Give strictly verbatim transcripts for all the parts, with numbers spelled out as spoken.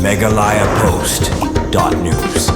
Meghalaya Post dot news.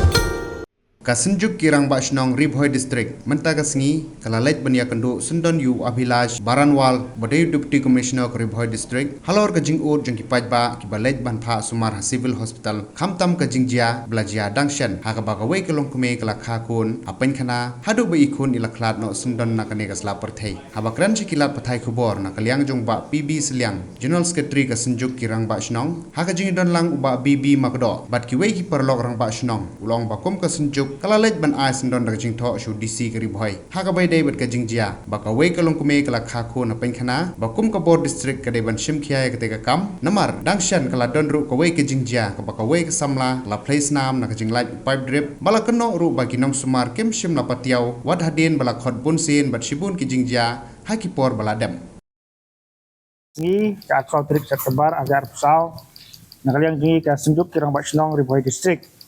Ka Synjuk ki Rangbah Shnong Ri Bhoi District mynta ka sngi ka la leit ban ïakynduh syndon ïa u Abhilash Baranwal, ba dei u Deputy Commissioner ka Ri Bhoi District, halor ka jingud jong ki paidbah kiba leit ban phah sumar ha Civil Hospital khamtam ka jingjia ba la jia dang shen, ha kaba kawei ka longkmie ka la kha khun ha pynkhana, haduh ba i khun i la khlad noh syndon na kane ka sla pyrthei. Haba kren sha ki lad pathai khubor na ka liang jong u Bah P B Sylliang, General Secretary ka Synjuk ki Rangbah Shnong, ha ka jingdon lang u Bah B B Makdoh bad kiwei ki paralok Rangbah Shnong, u la ong ba kum ka Synjuk ka la leit ban ai syndon da ka jingthoh sha u D C ka Ri Bhoi ha kaba ïadei bad ka jingjia ba kawei ka longkmie ka la kha khun ha pynkhana, ba kum ka bor district ka dei ban shim khia ïa katei ka kam, namar dang shen ka la don ruh kawei ka jingjia kaba kawei ka samla ka la phlei snam na ka jinglait u pipe drip, ba la kynnoh ruh ba ki nongsumar kim shym la patiaw wat hadien ba la khot bunsien bad shibun ki jingjia ha ki por ba la dep. Ngi ka arphew saw tarik September ar hajar arphew saw, na ka liang jong ngi ka Synjuk ki Rangbah Shnong Ri Bhoi District,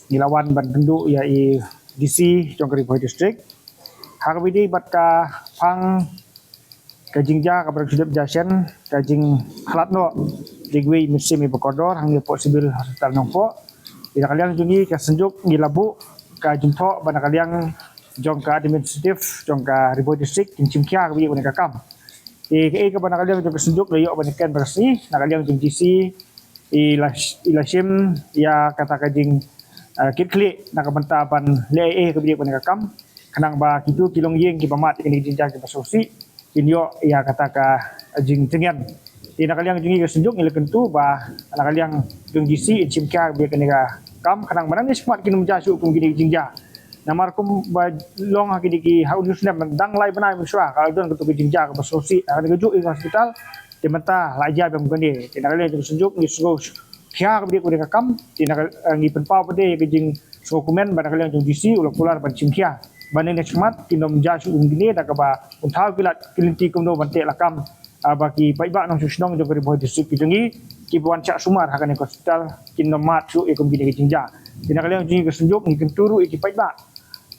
ngi la wan ban kynduh ïa i D C jong ka Ri Bhoi District ha kaba ïadei bad ka phang ka jingjia kaba dang shu dep jia shen, ka jingkhlad noh da kiwei mynsiem iba kordor hangne hapoh Civil Hospital Nongpoh. Te na ka liang jong ngi ka Synjuk ngi la buh ka jingthoh ba na ka liang jong ka administrative jong ka Ri Bhoi District kin shim khia kaba ïadei bad kane ka kam. Te kaei kaba na ka liang jong ka Synjuk la ïoh ban ïakren ba ka sngi, na ka liang jong D C i la i la shim ïa kata ka jing, eh, kit khlieh na ka bynta ban leh ei ei kaba ïadei bad kane ka kam, khnang ba kito ki longïing kiba mad ïa kane ka jingjia kiba sngewsih kin ïoh ïa kata ka jingtngen. Te na ka liang jong ngi ka Synjuk ngi la kyntu ba na ka liang jong D C in shim khia ïa kane ka kam, khnang ba nangne shakhmat kin ym jia shuh kum kine ki jingjia. Namar kumba long ha kine ki, ha une u snem dang lai bnai mynshuwa ka la don kato ka jingjia kaba sngewsih ha kane kajuh ka hospital. Te mynta la jia biang kane. Te na ka liang jong ka Synjuk ngi sngew khia kaba ïadei bad kane ka kam. Te na ka, eh, ngi pynpaw pat ïa ka jingsngewkmen ba na ka liang jong D C u la kular ban shim khia ba nangne shakhmat kin ym jia shuh kum kine, da kaba un thaw ki lad ki lynti kumno ban teh lakam, ah, ba ki paidbah nongshong shnong jong ka Ri Bhoi District ki jong ngi kiba wan shah sumar ha kane ka hospital kin ym mad shuh ïa kum kine ki jingjia. Te na ka liang jong ngi ka Synjuk ngi kyntu ruh ïa ki paidbah,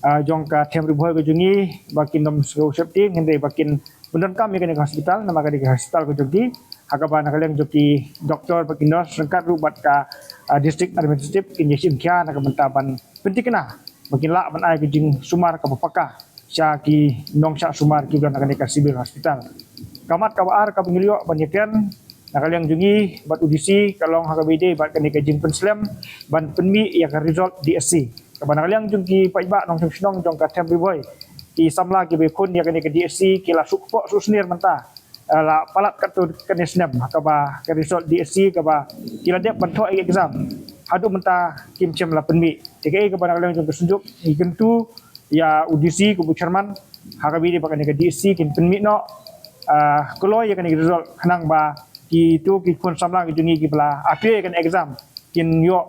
ah, jong ka them Ri Bhoi ka jong ngi ba kin ym sngew sheptieng hynrei ba kin pyndonkam ïa kane ka hospital, namar ka dei ka hospital ka jong ki, ha kaba na ka liang jong ki doktor bad ki nurse ryngkat ruh bad ka, ah, district administrative kin ïashim khia na ka bynta ban pynthikna ba kin lah ban ai ka jingsumar kaba paka sha ki nongshah sumar kiba don ha kane ka Civil Hospital. Ka mat kaba ar kaba ngi la ïoh ban ïakren na ka liang jong ngi bad u D C ka long ha kaba ïadei bad kane ka jingpynslem ban pynmih ïa ka result D S C, kaba na ka liang jong ki paidbah nongshong shnong jong ka them Ri Bhoi, ki samla kiba ïakhun ïa kane ka D S C ki la shu kpoh shu snier mynta, eh, la palat katto katne snem ha kaba ka result D S C kaba ki la dep ban thoh ïa ka exam, haduh mynta kim shym la pynmih. Te kaei kaba na ka liang jong ka Synjuk ngi kyntu ïa u D C kum u chairman ha kaba ïadei bad kane ka D S C kin pynmih noh, ah, kloi ïa kane ka result khnang ba kito ki khun samla ki jong ngi kiba la appear ïa kane ka exam kin ïoh,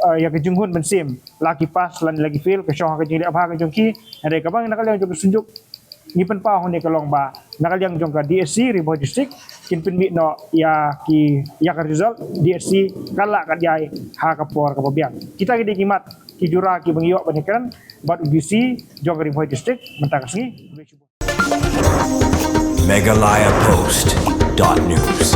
ah, ïa ka jinghun mynsiem, la ki pass lane la ki fail, ka shong ha ka jingleh bha ka jong ki. Hynrei kaba na ka liang jong ka Synjuk ngi pynpaw hangne ka long ba na ka liang jong ka D S C Ri Bhoi District kin pynmih noh ïa ki, ïa ka result D S C ka la ka jia ha ka por kaba biang. Kita ki dei ki mat ki jura kiba ngi ïoh ban ïakren bad u D C jong ka Ri Bhoi District mynta ka sngi. Meghalaya Post dot news.